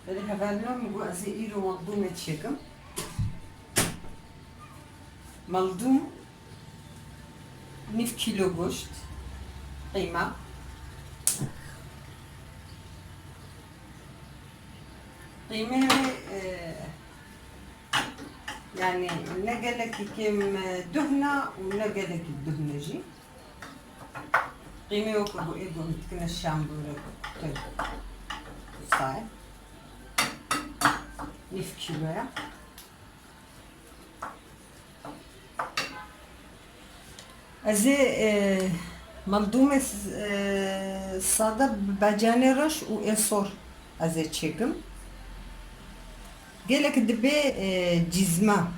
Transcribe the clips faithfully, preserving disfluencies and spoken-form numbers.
Belê hevalno, min got ez ê îro maldûmê çêkim. Maldûm nîv kîlo goşt, qîma. Qîmê wê, e, yanî ne gelekî kêm, e, duhna û ne gelekî duhne jî. Qîmê weke ku ê got dikine şambûrek, tu say. Nîv kîlo ye. Ez ê, e, maldûmê, e, sade bi becanê reş û ê sor ez ê çêkim. Gelek dibe, e, cîzma.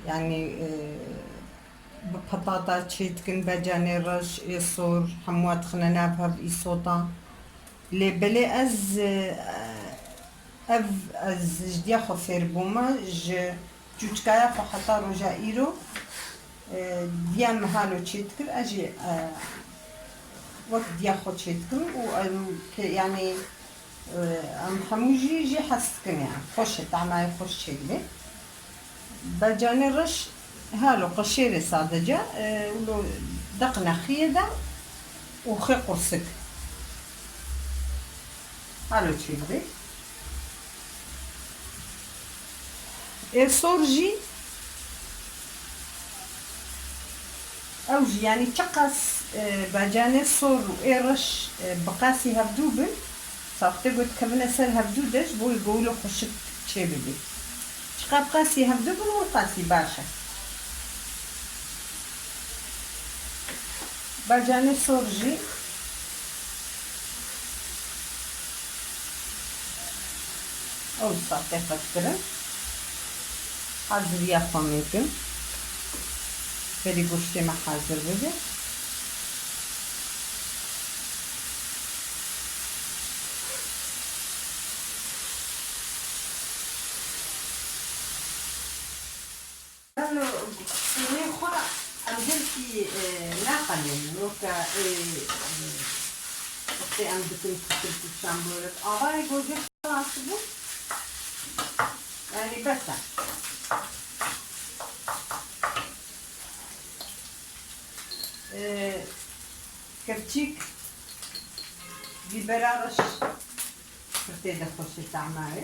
Yanî, e, bi petata çêdikin, becanê reş, ê sor, hemû dixine nav hev îsota. Lê belê ez, e, ev, ez ji diya xwe fêr bûme, ji çûçikaya xwe heta roja îro, e, diya min halo çêdikir, ez jî, e, wek diya xwe çêdikim û em ke-, yanî, e, em hemû jî, jî hez dikin, yanî xweş e, tamayê xweş çêdibe. Becanê reş halo qeşêrê sadece, e, wilo deqine xiyê de û xê qursik. Halo çêdibe. Ê sor jî, ew jî, yanî çiqas, e, becanê sor û ê reş, e, bi qasî hevdû bin, saxte got kevine ser hevdû de ji bo wê ku wilo xweşik çêbibe. Çiqas bi qasî hevdû bin, wilo qasî baş e. Becanê sor jî ew saxte qet kirin. Haziriya xwe me kin. Berî goştê me hazir bibe. Em qîmê xwe em gelkî, e, naqelênin. Weke, e, e, wextê em dikin kutir û şambûrek. Avayê goje xelas bû. Yanî bes e. E, kevçîk bîbera reş. Pirtê de xweş e tama wê.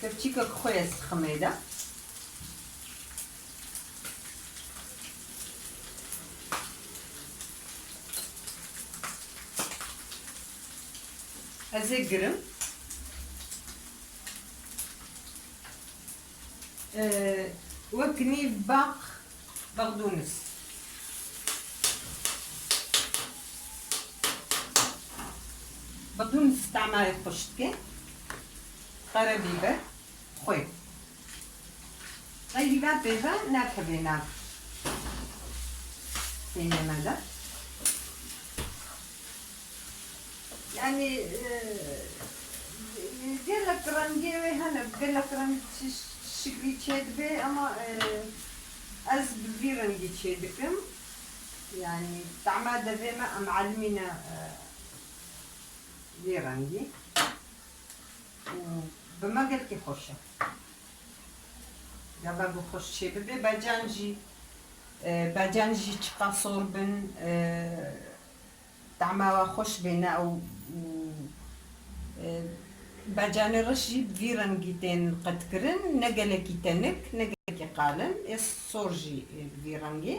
Kevçîkek xwe ye siximê de. Ez ê girim. Ee, wek nîv baq baqdûnis. Baqdûnis tamayê xweş dike. Qerebîber, xwê. Qeybîber pêve nakeve nav peynê me de. Yanî, e, gelek rengê wê hene, gelek reng şi-, şiklî çêdibe, ama, e, ez bi vî rengî çêdikim. Yanî, tama devê me em elimîne, e, vî rengî. Û bi me gelkî xweş e. Gava ku xweş çêbibe, becan jî, e, becan jî çiqa sor bin, e, tama we xweş bê, ne ew, û, e, becanê reş jî bi vî rengî tên qetkirin, ne gelekî tenik, ne gelekî qalin, ê sor jî, e, bi vî rengî.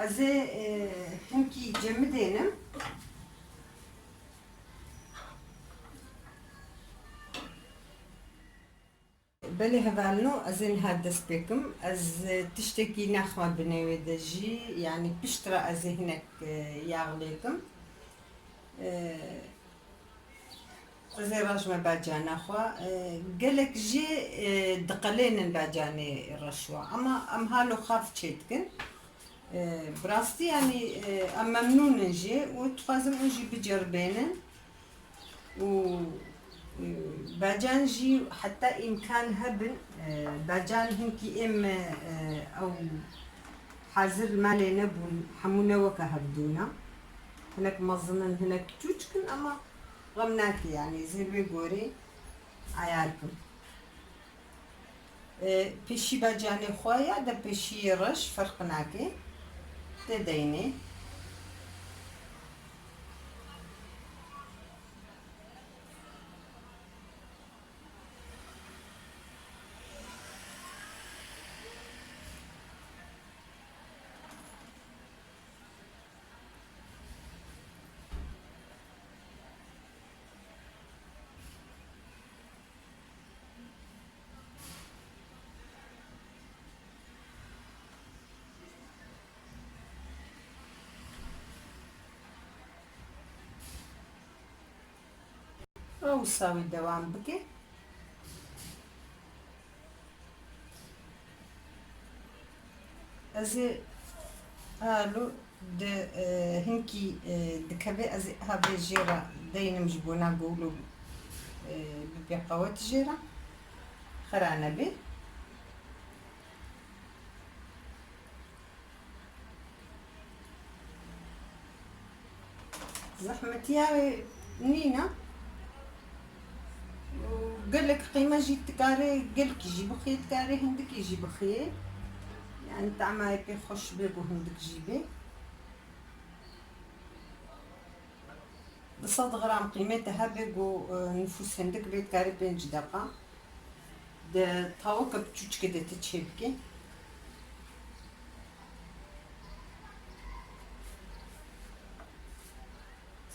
Ez ê, e, hinkî cemidênim. Belê hevalno, ez ê niha dest pê kim. Ez, e, tiştekî naxwe binê wê de jî, yanî piştre ez ê hinek, e, yax lê kim. E, Ez ê rajme bacana xwe. E, gelek jî, e, diqelênin bacanê reş wa. Ama em halo xaf çêdikin. E, bi rastî, yanî, e, em memnûn in jê û dixwazim hûn jî biceribênin û Bacan jî heta îmkan hebin, e, bacan hinkî êm, e, ew hazir li malê nebûn, hemû ne weke hevdûna. Hinek mezin in, hinek çûçik in, ama xem nake, yanî ez ê wê gorê ayar kim. E, pêşî bacanê xwe ya de pêşî reş ferq nake. Tê deynê. Ew wisa wî dewam bike. Ez ê alo di, e, hinkî, e, dikeve, ez ê ha vê jê re deynim ji bona gowlo, e, bibe qewet jê re. Xera nebe. Zehmetiya wê nîne. Û gelek qîme jî dikare, gelkî jî bixî, dikare hindikî jî bixî. Yani tamay pê xweş bê ku hindik jî bê. Du sed gram qîmete hebe ku, e, nifûs hindik bê, dikarî pênc deqa di taweke biçûçikê de ti çêbikî.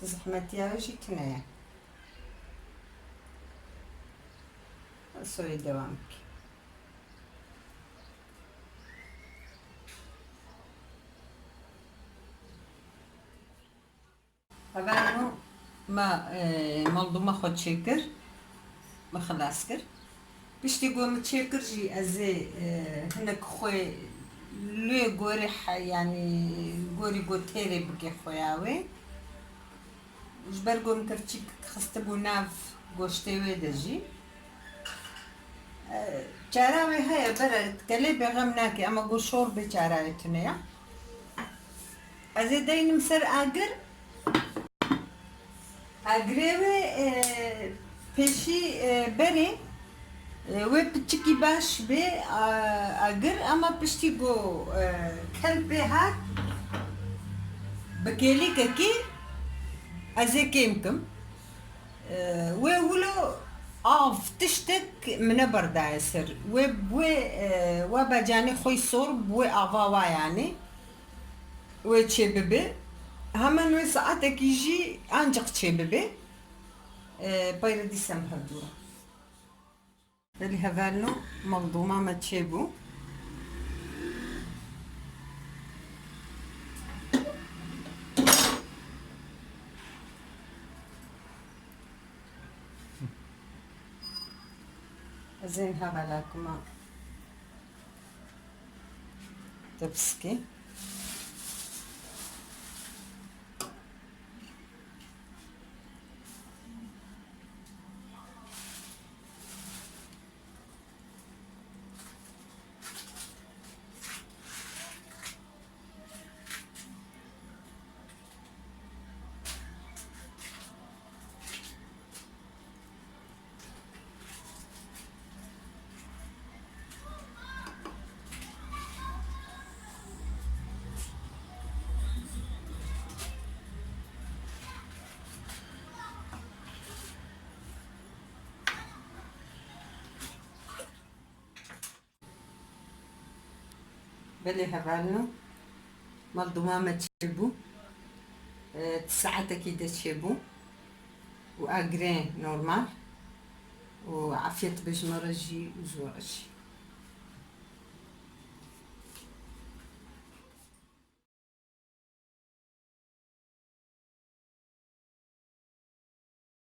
Ti zehmetiya wê jî tune ye. Soyê dewam bikî. Hevalno me, e, maldûma xwe çêkir, me xilas kir. Piştî ku min çêkir jî ez ê, e, hinek xwe lê gorê he-, yanî gorî ku têrê bike xweya wê. Ji ber ku min kevçîk xistibû nav goştê wê de jî. E, çara wê heye, bere, gelê bêxem nake, ama ku şor bê çara wê tune ya. Ez ê deynim ser agir. Agirê wê, e, pêşî, e, berê, e, wê piçikî baş bê, a, agir, ama piştî ku, e, kel pê hat, bi kêlîkekî ez ê kêm kim. E, wê wilo av tiştek min neberdaye ser. Wê, wê, e, wa bacanê xwe sor, bi wê ava wa yanî. Wê çêbibe. Hemen wê saetekî jî ancaq çêbibe. E, peyre dîsa em hevdû re. Belê hevalno, maldûma me çêbû. Ez ê niha belakuma te piskî. Belê hevalno, maldûma me çêbû. E, ti saetekî de çêbû. Û agirê normal. Û afiyet be ji me re jî û ji we re jî.